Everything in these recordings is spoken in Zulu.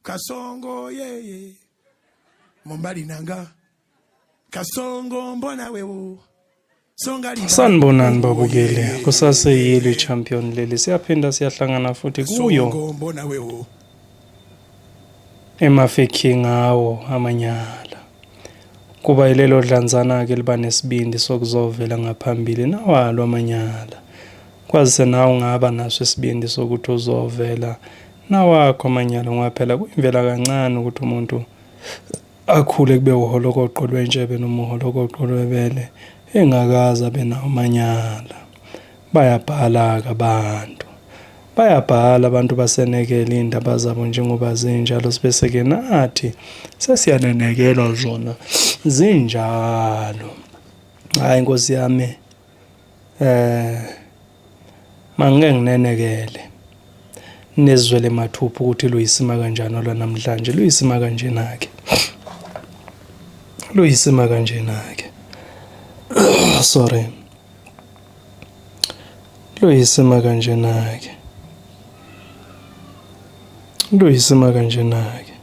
Kasongo yeye mobali na nga Kasongo mbona wewo songa libala. Sanibonani babukeli, kusaseyilo i-champion leli, siyaphinda siyahlangana futhi kuyo Kasongo mbona wewo eMafeking ngawo amanyala. Kuba yilelo dlanzana-ke liba nesibindi sokuzovela ngaphambili nawalo amanyala. Kwazise nawe ungaba naso isibindi sokuthi uzovela nawakho amanyala ngoba phela kuyimvela kancane ukuthi umuntu akhule kube uholokoqo lwentshebe noma uholokoqo lwebele engakaze abe nawo amanyala. Bayabhala-ke abantu. Bayabhala abantu basenekela iy'ndaba zabo njengoba zinjalo sibese-ke nathi sesiyanenekela zona zinjalo. Hhayi Nkosi yami mangike nginenekele nizwele mathupha ukuthi luyisima kanjani olwanamhlanje luyisima kanjena-ke luyisima kanjena-ke sorry luyisima kanjena-ke luyisima kanjena-ke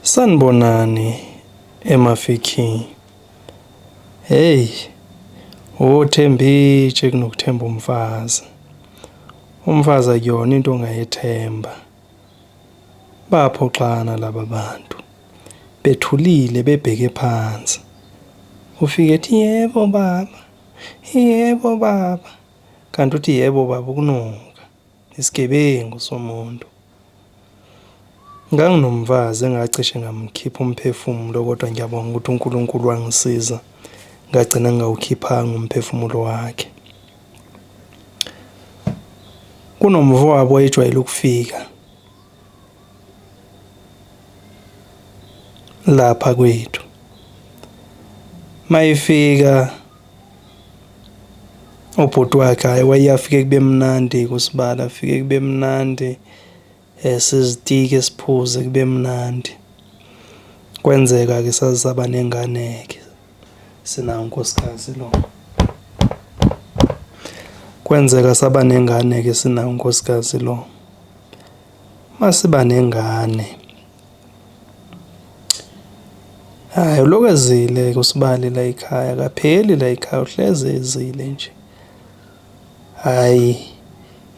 sanibonani emafikini. Hey, wothemba itshe kunokuthemba umfazi. Umfazi akuyona into ongayethemba. Baphoxana laba bantu. Bethulile bebheke phansi. Ufike ethi yebo baba, yebo baba. Kanti uthi yebo baba ukunuka. Isigebengu somuntu. Nganginomfazi engacishe ngamkhipha umphefumulo kodwa ngiyabonga ukuthi uNkulunkulu wangisiza ngagcina ngingawukhiphanga umphefumulo wakhe. Kunomfowabo owayejwayele ukufika lapha kwethu. Mayefika ubhuti wakhe hhayi waye afike kube mnandi kusibala afike kube mnandi sizitike siphuze kube mnandi. Kwenzeka-ke saze saba nengane-ke sinawo unkosikazi lo. Kwenzeka saba nengane-ke sinawo unkosikazi lo. Masiba nengane Hhayi ulokhu ezile-ke usibali la ekhaya, akapheli la ekhaya uhleze ezile nje. Hhayi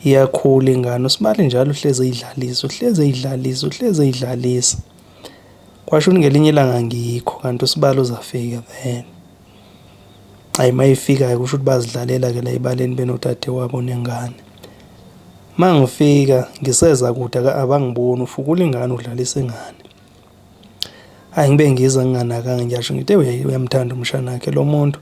iyakhula ingane, usibali njalo uhlezi eyidlalisa, uhlezi eyidlalisa, uhlezi eyidlalisa. Kwasho ukuthi ngelinye ilanga angikho kanti usibali uzafika vele. Hhayi uma efika-ke kusho ukuthi bazidlalela-ke la ebaleni benodadewabo nengane. Uma ngifika ngiseza kude abangiboni ufukula ingane udlalisa ingane. Hhayi ngibe ngiza nginganakanga ngiyasho ngithi ewu uyamthanda umshanakhe lo muntu.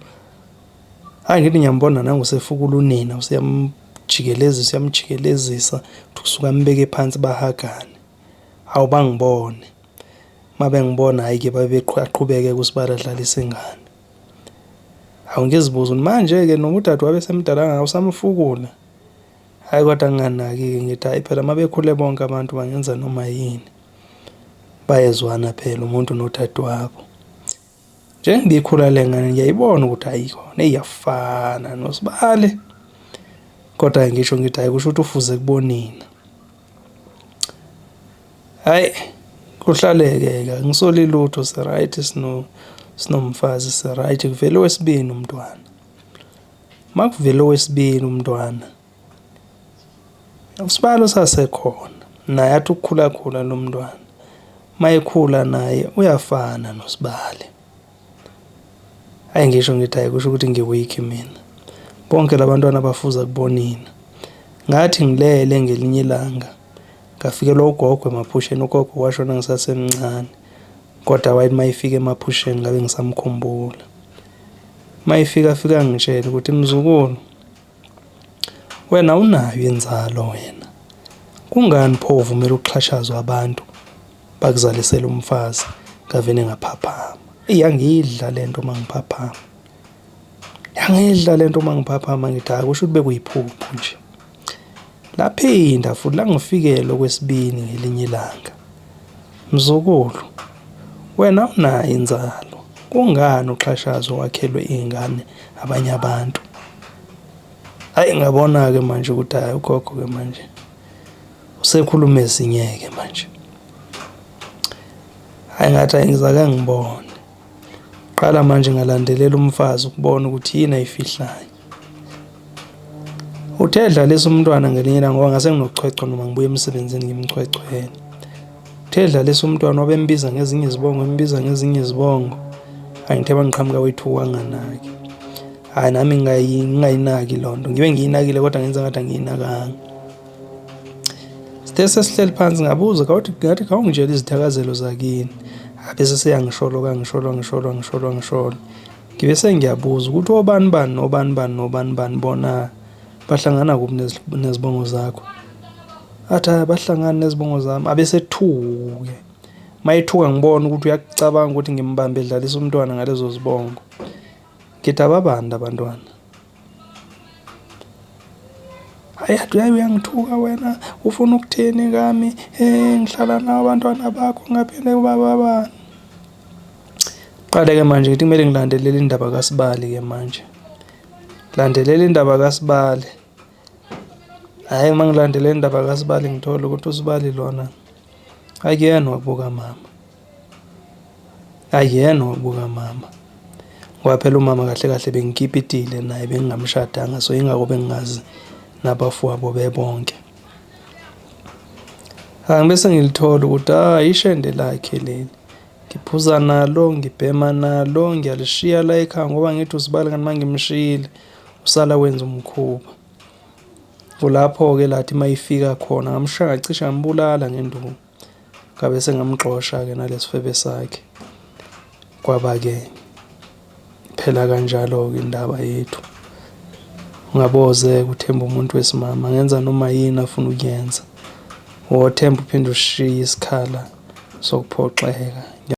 Hhayi ngithi ngiyambona nangu usefukula unina useyamjikelezisa uyamjikelezisa kusuke ambeke phansi bahagane. Hawu bangibone. Uma bengibona hhayi-ke aqhubeke kusibali adlalise ingane. Hawu ngizibuze ukuthi manje-ke noma udadewabo esemdala kangaka usamfukula? Hhayi kodwa nginganaki-ke ngithi hhayi phela uma bekhule bonke abantu bangenza noma yini. Bayezwana phela umuntu nodadewabo. Njengoba ikhula le ngane ngiyayibona ukuthi hhayi khona iyafana noSibali. Kodwa ngisho ngithi hhayi kusho ukuthi ufuze kubonina. Hhayi kuhlaleke-ke angisoli lutho si-right sinomfazi si-right kuvele owesibini umntwana. Uma kuvele owesibili umntwana usibali usasekhona naye athi ukukhula khula lo mntwana. Uma ekhula naye uyafana nosibali. Hhayi ngisho ngithi hhayi kusho ukuthi ngi-weak mina. Bonke la bantwana bafuza kubonina. Ngathi ngilele ngelinye ilanga ngafikelwa ugogo emaphusheni, ugogo washona ngisasemncane kodwa wayethi uma efika emaphusheni ngabe ngisamkhumbula. Uma efika afike angitshele ukuthi mzukulu, wena awunayo inzalo wena. Kungani pho uvumela ukuxhashazwa abantu bakuzalisele umfazi? Ngavele ngaphaphama. Eyi yangidla le nto uma ngiphaphama. Yangidla le nto uma ngiphaphama ngithi hhayi kusho ukuthi bekuyiphupho nje. Laphinda futhi langifikela okwesibini ngelinye ilanga. Mzukulu, wena awunayo inzalo. Kungani uxhashazwa wakhelwe iy'ngane abanye abantu? Hhayi ngabona-ke manje ukuthi hhayi ugogo-ke manje usekhuluma ezinye-ke manje. Hhayi ngathi hhayi ngizake ngibone. Qala manje ngalandelela umfazi ukubona ukuthi yini ayifihlayo. Uthe edlalisa umntwana ngelinye ilanga ngoba ngase nginochwechwe noma ngibuya emsebenzini ngimchwechwele. Uthe edlalisa umntwana wabembiza ngezinye izibongo, embiza ngezinye izibongo. Hhayi ngithe mangiqhamuka wethuka wanganaki. Hhayi nami ngingayinaki loo nto. Ngibe ngiyinakile kodwa ngenza ngathi angiyinakanga. Sithe sesihleli phansi ngabuza ngathi ngathi khawungitshela izithakazelo zakini. Bese seyangisholo kangisholo ngisholo ngisholo ngisholo. Ngibe sengiyabuza ukuthi obani bani nobani bani nobani bani bona bahlangana kuphi nezibongo zakho. Athi hhayi abahlangani nezibongo zami. Abesethuke. Mayethuka ngibona ukuthi uyakucabanga ukuthi ngimbambe edlalisa umntwana ngalezo zibongo. Ngithi ababani labantwana. Hayi athi uyaye uyangithuka wena ufuna ukuthini ngami eh ngihlala nawe abantwana bakho ngaphinde ubaba bani. Qale-ke manje ngithi kumele ngilandelele indaba kaSibali-ke manje. Landelela indaba kaSibali. Hhayi uma ngilandelela indaba kaSibali ngithole ukuthi uSibali lona akuyena wakubo kamama. Akuyena wakubo kamama. Ngoba phela umama kahle kahle bengikipitile naye bengingamshadanga so yingakho bengingazi nabafowabo bebonke. Angibe sengilithola ukuthi ah ishende lakhe leli. Ngiphuza nalo, ngibhema nalo, ngiyalishiya la ekhaya ngoba ngithi usibali kanti uma ngimshiyile usala wenza umkhuba. Kulapho-ke lathi uma ifika khona ngamshaya ngacishe ngambulala ngenduku. Ngabe sengamxosha-ke nalesifebe sakhe. Kwaba-ke phela kanjalo-ke indaba yethu. Ungaboze-ke uthembe umuntu wesimame, angenza noma yini afuna ukuyenza. Wothemba uphinde ushiye isikhala sokuphoxeka.